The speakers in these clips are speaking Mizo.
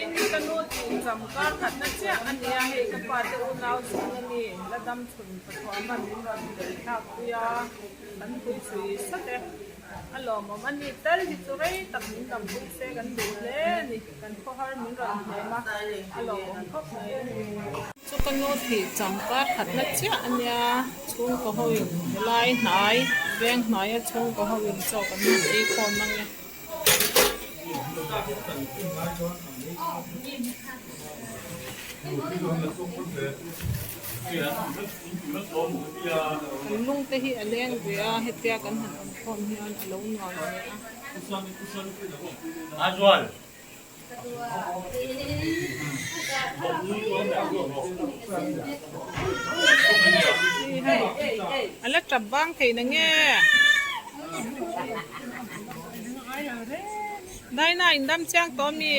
Vawiin ka nu tih cham kar khatna chiah a nia, hei ka pa te unau zing a mi la dam chhun pathuaman min rawn tel thlak pui a, kan pui chhui sat e. A lawmawm a ni tal hi chu rei tak min dam pui se kan duh hle a ni, kan khawhar min rawn hnem a, a lawmawm khawp mai. Chu ka nu thih cham kar khatna chiah a nia, chhungkaw ho in helai hnai, veng hnaia chhungkaw ho in chaw kan han ei khawm ang e. Kan lung te hi a leng ve a, hetia kan han awm khawm hian a lo nuam ve a. A la tap bang thei na nge? Daina in dam chiang tawh ami?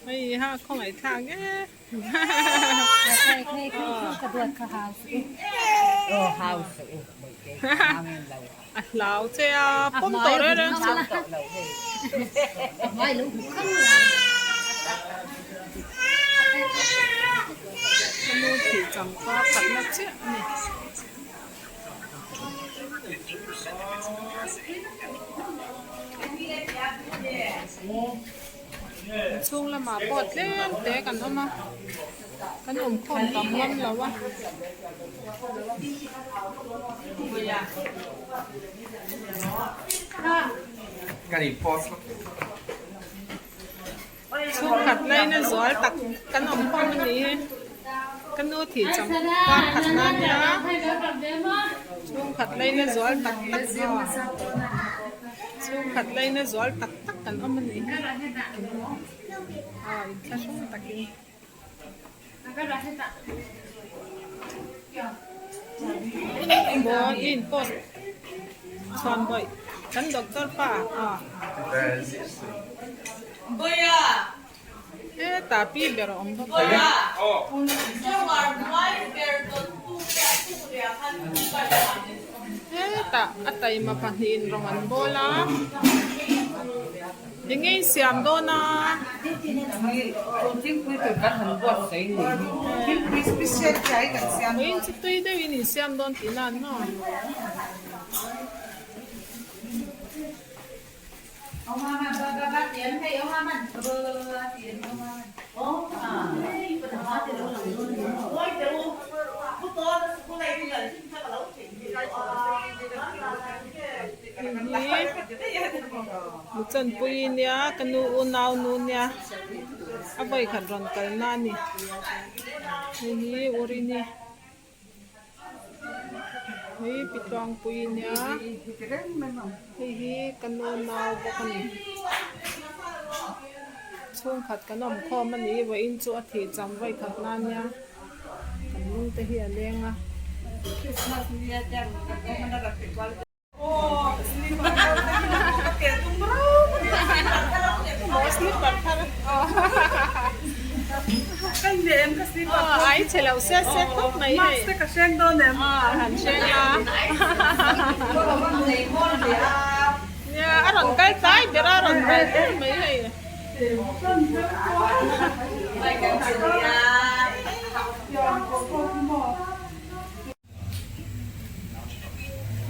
Hei ha khawngaih thlak e. A hlau che a, pawm tawh reng reng chu. Ka nu thih changpa khatna chiah a ni. Chhung lamah pawh tlem te kan awm a, kan awm khawm tam ngam lo a. Chhungkhat laina zual tak kan awm khawm a ni hi. Ka nu thih cham kar khat na nia. Chhungkhat laina zual tak tak chhungkhat laina zual tak tak kan awm a ni hi. Aw inthlahrung takin. Maw i in post chhuan bawih kan doctor pa a hetah pi ber a awm bawk a. Hetah a taima pahnihin rawng an bawl a. Eng nge in siam dawn a? Thingpui tur kan han buatsaih ni. Thingpui special chai kan siam. Vawiin chu tui deuhin in siam dawn tih nan maw? Hei hi Luchanpui nia ka nu unau nu nia a vawikhat rawn kalna a ni hei hi Urini hei Pitluangpui nia hei hi ka nu nau bawk a ni chhungkhat kan awm khawm a ni vawiin chu a thih cham vawikhat na nia. Kan lung te hi a leng a. Ai chhe lo se se khawp mai hei. Han hreng a. Nia a rawn kal tlai ber a rawn kal ber mai hei.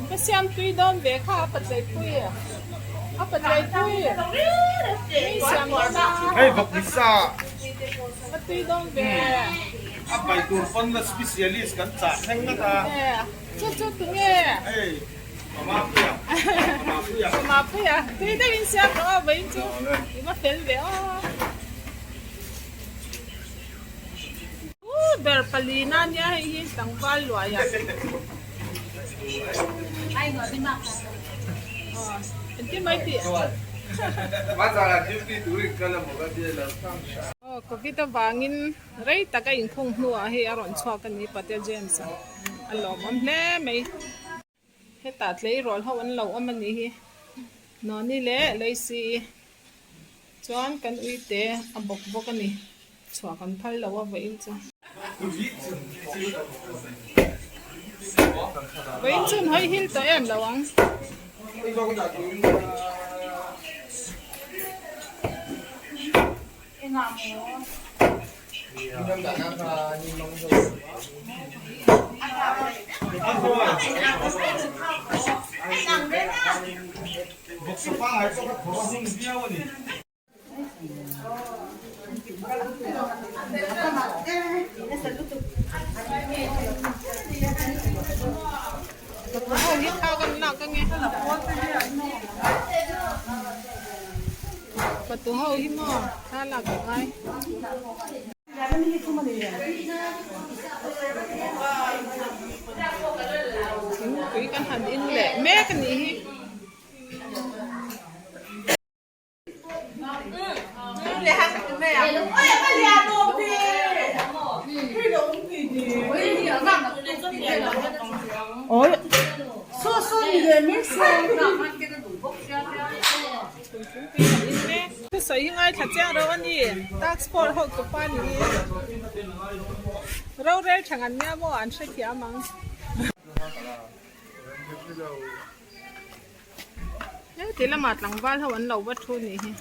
Ka siam tui dawn ve kha a patleipui a patleipui mi siam dawn a Hei vawk ni sa a tui dawn ve a pai tur pawn la specialist kan chah thleng ngat a chu chu tunge hei Mapuia Mapuia Mapuia tui deuhin siam rawh aw vawiin chu i va fel ve aw. U ber palina nia hei hi tlangval luai ah engtin mai tih aw covid avangin rei tak a inkhung hnuah hei a rawn chhuak a ni Patel James a a lawmawm hle mai. Hetah tleirawl ho an lo awm a nih hi. Noni leh Lacy chuan kan uite a bawk bawk a ni. Chhuah kan phal lo a vawiin chu. Vawiin chu an hawi hil tawh em lo ang. Vawksa pangngai pawh kha phawrh a hung viau a ni. Patu ho hi maw thla lak a ngai. Thingpui kan han in leh mek a nih hi. Thusawi hi ngaithla chiang reuh a ni. Task force ho tupa ni hi rorel tha ngan nia maw an hrethiam ang. Heti lamah tlangval ho an lo va thu nih hi.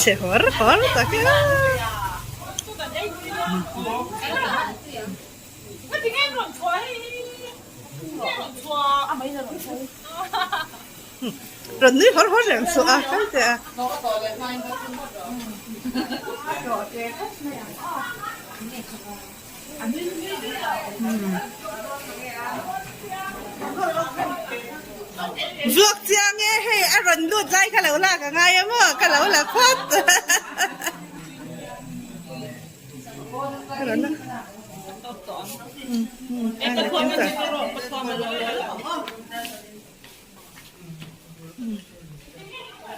Che hawr hawr tak e. Rawn nui hawr hawr reng suh a kal teh a. Zuak chiang e hei a rawn lut lai kha lo lak a ngai a maw ka lo la phawt.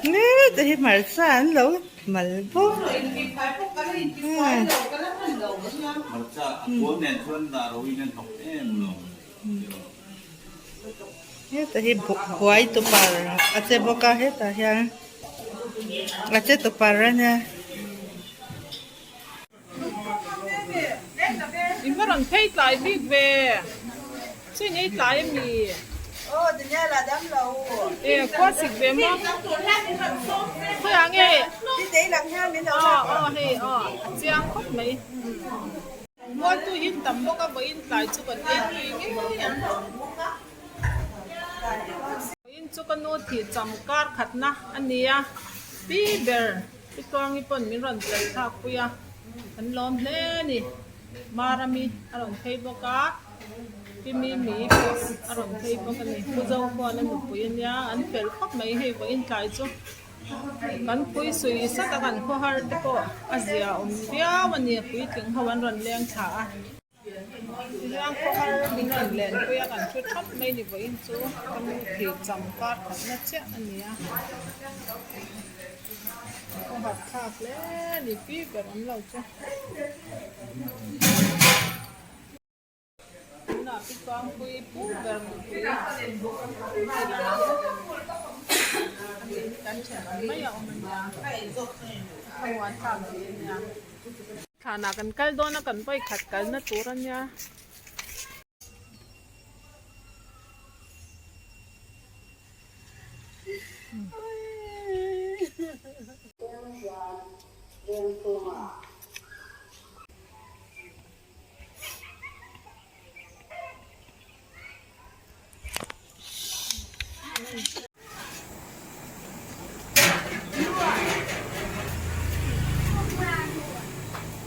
Nge hi hmarcha an lo mal bawk. Heta hi buai tupar a che bawk a hetah hian a che tupar a nia. In va rawn phei tlai bik ve. Chu in ei tlai ami? Aw Daniel a dam lo. E khua sik ve maw? Khawiah nge? Ti tei lang hian min lo lak a. Aw hei aw a chiang khawp mai. Mualtu hi tam bawk a vawiin tlai chu kan ei tui ngei ang. Vawiin chu ka nu thih cham kar khatna a nia. Pi ber. Pi Tluangi pawn min rawn tel thlak pui a, kan lawm hle a ni. Marami a rawn phei bawk a, Pi Mimi pawh a rawn phei bawk a ni. Pu Zo khuan a nupui a nia, an fel khawp mai hei vawiin tlai chu. Kan pui sui sat a, kan khawhar te pawh a zia awm viau a ni, puitling ho an rawn leng thla a. Tichuan khawhar min rawn len pui a kan thu thap mai ni vawiin chu ka nu thei cham kar khatna chiah a ni a khawhar thlak hle a ni pi ber awm lo chu tunah pi Tuangpui pu ber nupui a lang a ni kan thenawm mai a awm a nia khamuan thlak tih a nia. Thlanah kan kal dawn a kan vawi khat kalna tur a nia.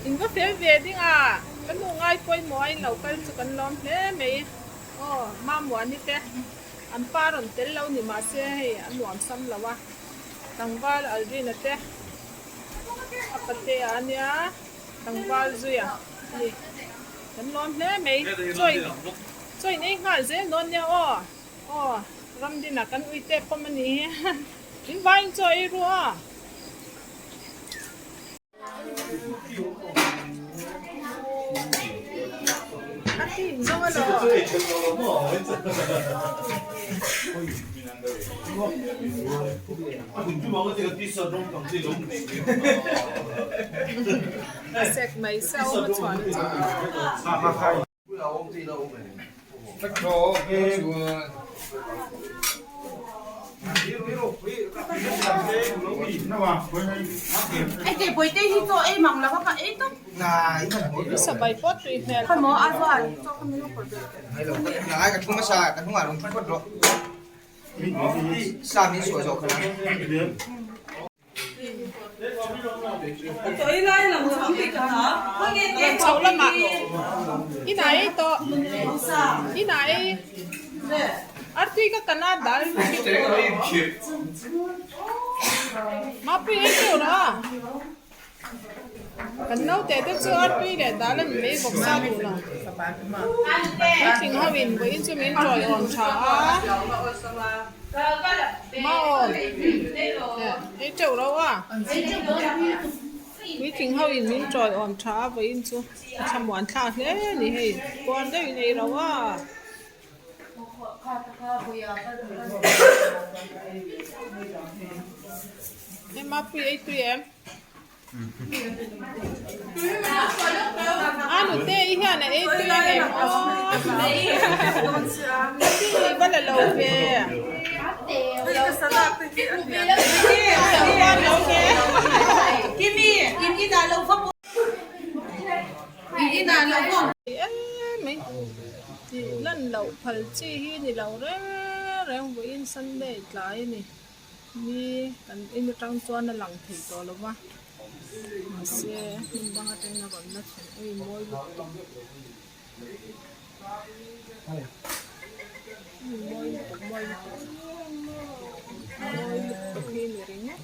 In va fel ve ding a, ka nu ngai pawimawh a in lo kal chu kan lawm hle mai. Aw, Mamuani te an pa rawn tel lo ni mahse hei a nuam sam lo a, tlangval Aldrina te a patea a nia, tlangval zuia a ni. Kan lawm hle mai. Chawi chawi in ei nghal zel dawn nia aw. Aw Ramdina kan ui tep pawm a nih hi. In vaiin chaw ei ru a. A ti in zawng a lo. A sek mai se a awm a chhuah na chu. Sabai pawh tui hmel Chho lamah i nai ei tawh i nai ei artui ka kan a dal mapui ei teuh lo a kan naute te chu artui leh dal an mei bawk sa duh lo puitling ho in vawiin chu min tawiawm tha a maawm ei teuh lo a puitling ho in min tawiawm tha a vawiin chu a thlamuan thlak hle a ni hei puar deuh in ei lo a. Hei mapui ei tui em? A nute i hian a ei tui a ngem aw. Ti va la lo ve. Tih lan loh phal chi hi ni lo reng reng vawiin Sunday tlai a ni. Ni kan en atang chuan a lang thei tawh lo va mahse hmun dang atangin a rawn la thleng ei mawi lutuk mawi lutuk mawi lutuk mawi lutuk hi ni ringawt.